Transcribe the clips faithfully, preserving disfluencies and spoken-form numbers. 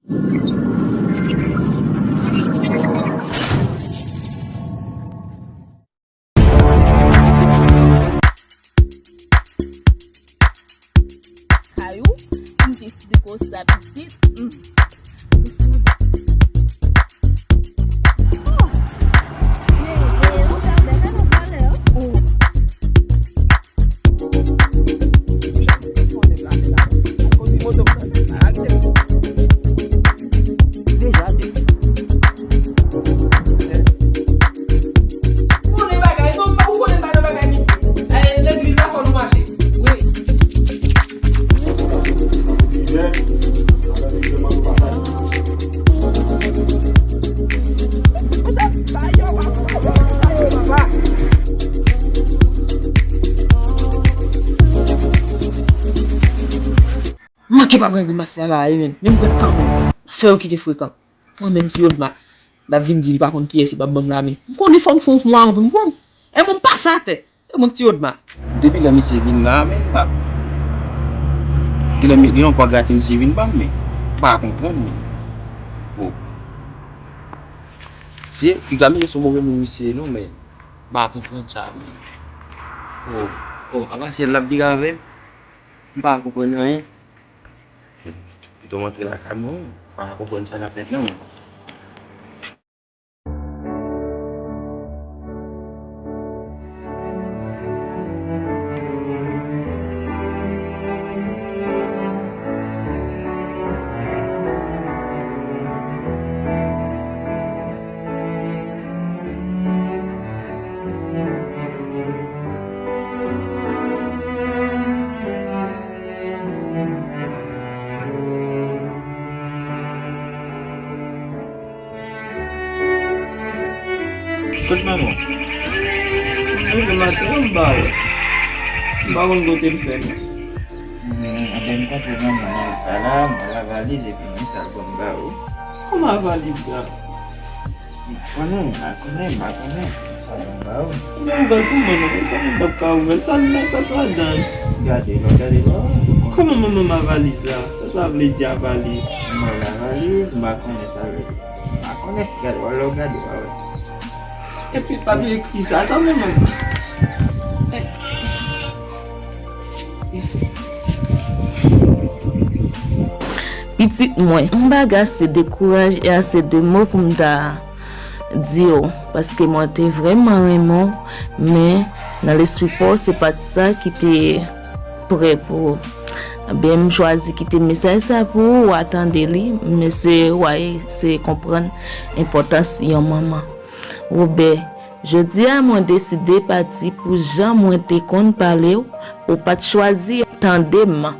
Kay ou, m deside konsa pitit. Hmm. Oh. Oh. Deja de. Ou konnen bagay, non, ou konnen pa nan bagay misye. Eh, legliz la fò nou mache. Wi. Manke pa pran grimas la la, e menn. Menm pran tan pou fè yo kite frekan. Mwen menm ti Odma, l ap vin di li pa konn kiyès li p ap ban m lamen. M konnen fò m fè yon mwa anpil, m konn. E mwen m pase atè. E mwen ti Odma. Depi lè misye vin la, men m pa. Gen lè mi- gen yon pa grate misye vin ban m, men m pa konprann, men. Oh. Se, piga misye se yon move moun misye ye non, men m pa konprann sa, men. Oh, oh, apa syèl la ap vire avè m? M pa konprann anyen. Pito m antre lakay mwen, m pa konprann sa k ap fèt la, mwen. Kot manman? Mwen leve maten an, m pa wè. M pa konn kote l fè non. Hmm, anben m kontre manman nan lòt pa la, m pral avaliz epi m sa l ban m ba ou. Kòman avaliz la? M pa konnen, m pa konnen, m pa konnen. Sa ban m ba ou. Ou gen nouvèl pou mwen non, ou konnen m p ap ka ouvè l. Sa l la, sa k ladan l? Gade non, gade non. Kòman manman m avaliz la? Sa sa vle di avaliz? M wè avaliz, m pa konnen sa vle di. M pa konnen. Gade, w a lè w gade, w a wè. Epi papye ekri sa, sa menm. Pitit mwen, m pa gen ase de kouraj e ase de mo pou m ta di w, paske mwen te vrèman renmen w, men nan lespri pa w, se pa t sa ki te prè pou ou. Ebyen, m chwazi kite mesaj sa pou ou, w a tande li, men se w a eseye konprann enpòtans yon manman. Wobè, jodi a mwen deside pati pou jan mwen te konn pale w, ou pa t chwazi tande m.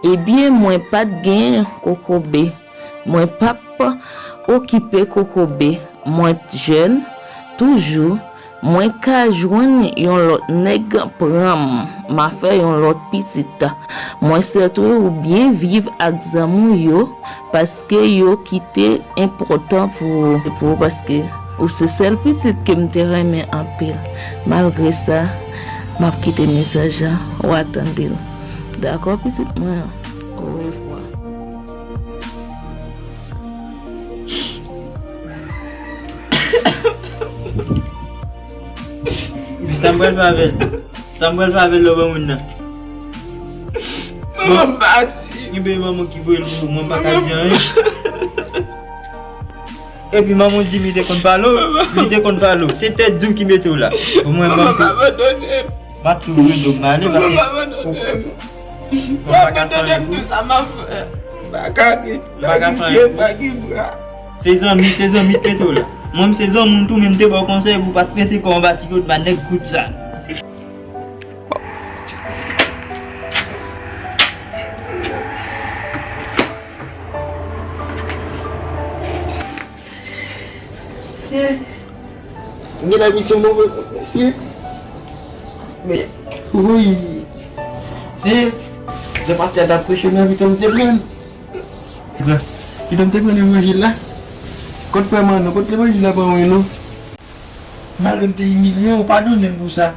Ebyen, mwen pa t gen kokobe. Mwen p ap okipe kokobe. Mwen t jèn toujou. Mwen ka jwenn yon lòt nèg pran m. M a fè yon lòt pitit. Mwen swete ou byen viv ak zanmi w yo, paske yo kite enpòtan pou ou, pou ou, paske ou se sèl pitit ke m te renmen anpil. Malgre sa, m ap kite mesaj la, w a tande l. Dakò, pitit mwen? Orevwa. Epi sa m pral fè avè l? Sa m pral fè avè l lè w ban moun nan? Manman m pati. Gen peyi manman ki voye l pou mwen, m pa ka di anyen. Epi manman w di m li te konn pale w, li te konn pale w. Se tèt di w ki mete w la. Mwen, manman m abandone m. M ap tou vre do m ale paske. Manman abandone m. Mwen pa ka fè anyen pou ou. Sa m ap fè. M pa ka gen. M pa ka fè anyen pou ou. M pa gen bra. Se zanmi, se zanmi k mete w la. Mwen, m se zanmi w tou, men m te ba w konsèy pou w pa t mete kò w anba ti pye w, nèg gwoup sa. Sye. Gen la misye move, mesye. Men, wi. Sye. Lè pastè a t ap preche nan, pito m te pran. Pito m te pran levanjil la. Kot frè m an non? Kot levanjil la pa mwen non? Malgre m te imilye w, padone m pou sa.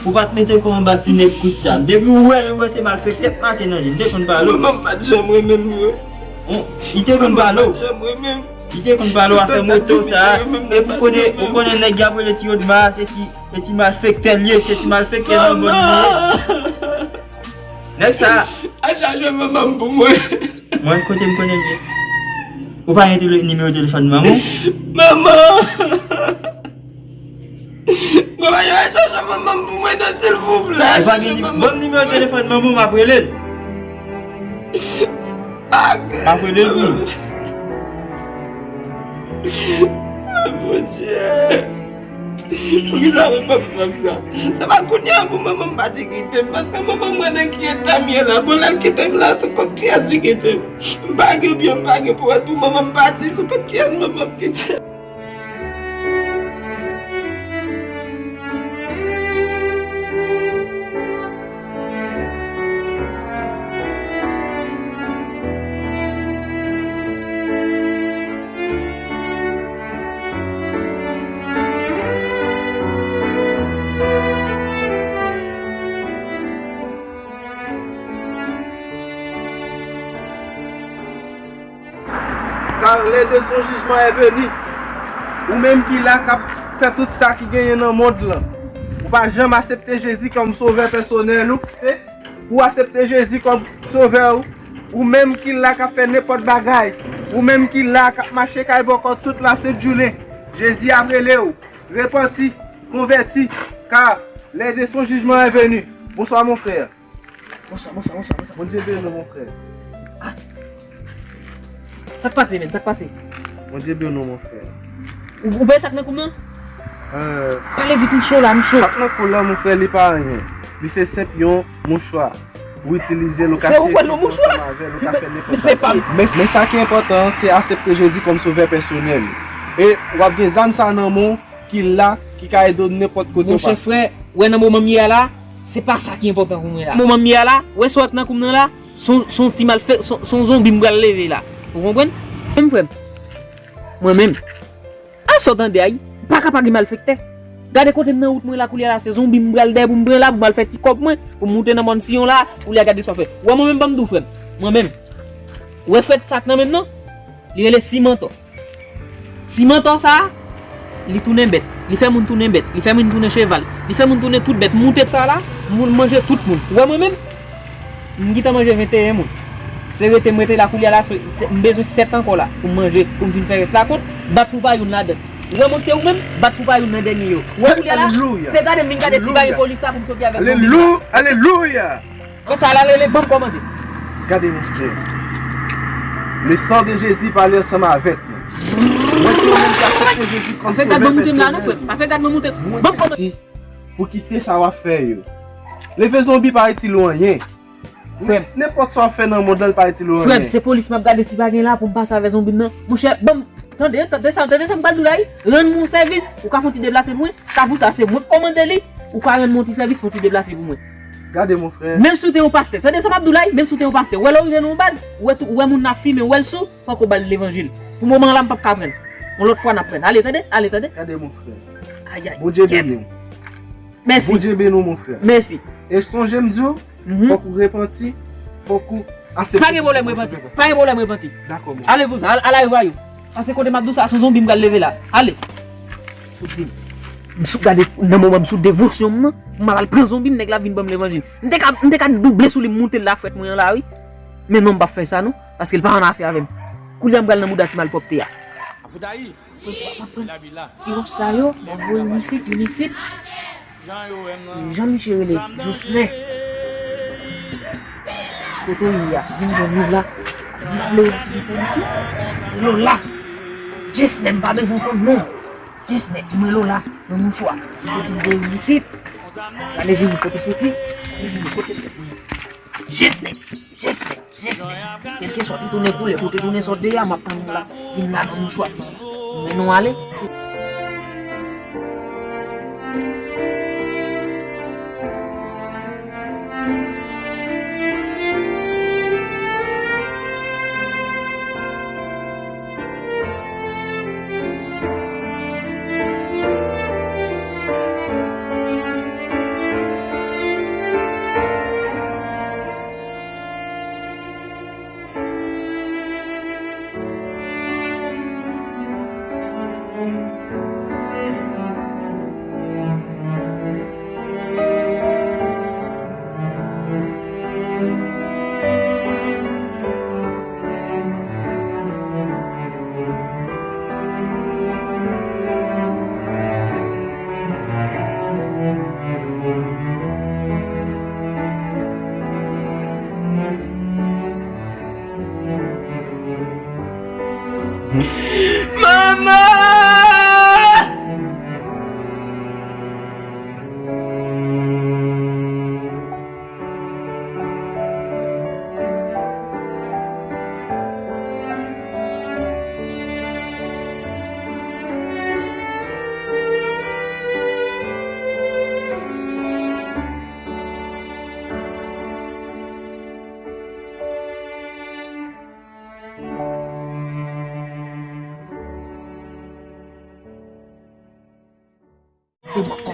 Ou pa t mete kò anba ti nèg kout sa. Depi ou wè l, ou wè se malfektè k make nan je l. Li te konn pale w. Manman m pa t janm renmen m vre. Li te konn pale w. Li te konn pale w afè moto sa. Epi ou konnen, ou konnen nèg y ap rele ti Odma, se ti, se ti malfektè l ye, se ti malfektè nan bòn li ye. Nèg sa. Al chache manman m pou mwen. Mwen, kote m konnen l ye? Ou pa gen tele-, nimewo telefòn manman w? Manman! Konpayi, al chache manman m pou mwen non, silvouplè. Ou pa gen ni-, ban m nimewo telefòn manman w, m ap rele l. M ap rele l pou ou. Bondye. Poukisa mwen p ap fè m sa? Se pa kounye a pou manman m pati kite m, paske manman m wè nan ki eta m ye la. Bon, lè l kite m la, sou kont kiyès li kite m? M pa gen byen, m pa gen pwòt pou manman m pati, sou kont kiyès manman m kite m? Car l'heure de son jugement est venue. Ou menm ki la k ap fè tout sa ki genyen nan mond lan, ou pa janm aksepte Jezi kòm sovè pèsonèl ou, eh? Ou aksepte Jezi kòm sovè ou, ou menm ki la k ap fè nenpòt bagay, ou menm ki la k ap mache kay bòkò tout lasent jounen, Jezi ap rele w, repanti, konvèti, car l'heure de son jugement est venue. Bonsoir, mon frère. Bonswa, bonswa, bonswa, bonswa. Bondye beni w, mon frè. Ah. Sa k pase, menn? Sa k pase? Bondye beni w, mon frè. Ou, ou bay sa k nan kou m nan? Euh, pale vit, m cho la, m cho. Sa k nan kou la, mon frè, li pa anyen. Li se senp yon mouchwa. Ou itilize l, ou ka sere kòb ansanm avè l, ou ka fè nenpòt bagay. Men, men sa ki enpòtan an, se aksepte Jezi kòm sovè pèsonèl. E w ap gen zam sa nan men w, ki la, ki ka ede w nenpòt kote w pase. Monchè frè, wè nan moman m ye a la, se pa sa ki enpòtan pou mwen la. Moman m ye a la, wè sa w wè k nan kou m nan la, se yon, se yon ti malfè, se yon, se yon zonbi m pral leve la. Ou konprann? Menm frè m. Mwen menm. A sa w tande a, wi. M pa ka pa gen malfektè. Gade kote m nan wout mwen la koulye a la, se zonbi m pral dèyè pou m pran la, pou m al fè ti kòb mwen, pou m moute nan mòn Siyon la, koulye a gade sa w fè. Wè mwen menm, ban m di w frè m. Mwen menm. Wè frèt sa k nan men m nan, li rele Simantò. Simantò sa a, li tounen bèt. Li fè moun tounen bèt. Li fè moun tounen cheval. Li fè moun tounen tout bèt. Moute sa la, moun manje tout moun. Ou wè mwen menm? M gentan manje venteyen moun. Se rete m rete la koulye a la, se, se, m bezwen sèt ankò la pou m manje, pou m vin fè rès la kont, bat pou pa youn ladan. Ou wè monte ou menm, bat pou pa youn nan dènye yo. Ou wè koulye a la, se gade m vin gade si pa gen polis la pou m soti avèk zonbi. Alelouya! Alelouya! Konsa la rele ban m kòmande. Gade, mon frè. Le sang de Jésus pale ansanm avèk nou. Mwen tou menm ki aksepte Jezi kòm sovè pèsonèl. Pa fè gad mwen moute la non, frè. Pa fè gad mwen moute. Ban m kòmande. Pou kite sa w ap fè yo. Leve zonbi pa itil ou anyen. Frè m. Nenpòt sa w ap fè nan mond lan, li pa itil ou anyen. Frè m, se polis m ap gade si pa gen la pou m pase avè zonbi m nan. Monchè, ban m Tande, tande sa, tande sa m pral di w la, wi. Rann mwen yon sèvis, ou ka fè yon ti deplase pou mwen. Kafou sa, se mwen k kòmande li, ou ka rann mwen yon ti sèvis, fè yon ti deplase pou mwen. Gade, mon frè. Menm si w te yon pastè, tande sa m ap di w la, wi, menm si w te yon pastè, ou wè lè w rive nan yon baz, ou wè tou, ou wè moun nan ap fimen, ou wè l sou, fòk ou ba l levanjil. Pou moman an la, m p ap ka pran l. Yon lòt fwa n ap pran l. Ale, tande, ale, tande. Gade, mon frè. Ayayay. Bondye beni w. Mèsi. Bondye beni w, mon frè. Mèsi. E sonje m di w, fòk ou repanti, fòk ou aksepte Jezi kòm sovè pèsonèl. Pa gen pwoblèm, repanti. Dakò, mon frè. Ale vouzan, al, al a rive a yo. Pase kote m ap di w sa, se yon zonbi m pral leve la. Ale. M sou gade nan moman m sou devosyon m nan, m ap al pran zonbi m, nèg la vin ban m levanjil. M te ka, m te ka double sou li, m moute l la frèt mwen an la, wi. Men non, m p ap fè sa non, paske l pa ann afè avè m. Koulye a m pral nan mouda ti malpwòpte a. Pran twa, m ap pran ti wòch sa yo, m ap voye vin isit, vin isit. Jan misye rele, Joslè. Kote w ye a? Vin jwenn Lola. M pa vle wè si gen polis non. Lola. Joslè, m pa bezwen konn non. Joslè, m wè Lola nan mouchwa. Kote m voye vin isit. Gade vini kote soti. Gade vini kote soti. Joslè, Joslè. Jès nèg, kèlkeswa ki tounen koulè, kote tounen sòt de a, m ap tann ou la. Vin la nan mouchwa. Men nou ale.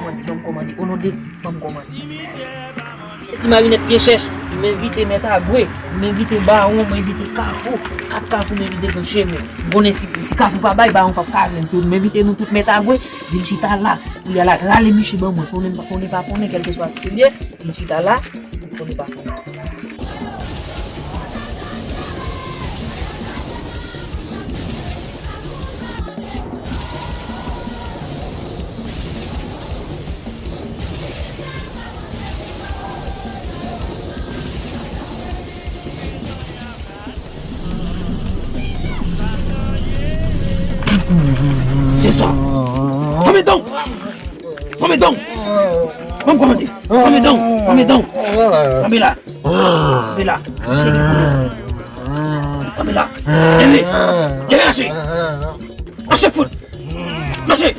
Ban m kòmande, o non de, ban m kòmande. Se ti marinèt pye chèch, m envite Mèt Agwe, m envite Bawon, m envite Kafou, kat Kafou m envite Gran Chemen. M konnen si, si Kafou pa bay, Bawon p ap ka jwenn. Se m envite nou tout Mèt Agwe, vin chita la. Kounye a la, rale miche ban mwen, konnen pa konnen, pa konnen, kèlkeswa ki l ye, vin chita la, konnen pa konnen. Se sa. Fèmen dan w! Fèmen dan w! Ban m kòmande! Fèmen dan w! Fèmen dan w! Kanpe la! Kanpe la! Kanpe la! Leve! Leve mache! Mache fout! Mache!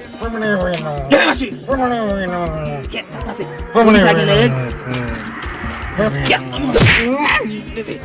Leve mache! Kèt, sa pase! Sa gen lè règ! Kèt! Leve!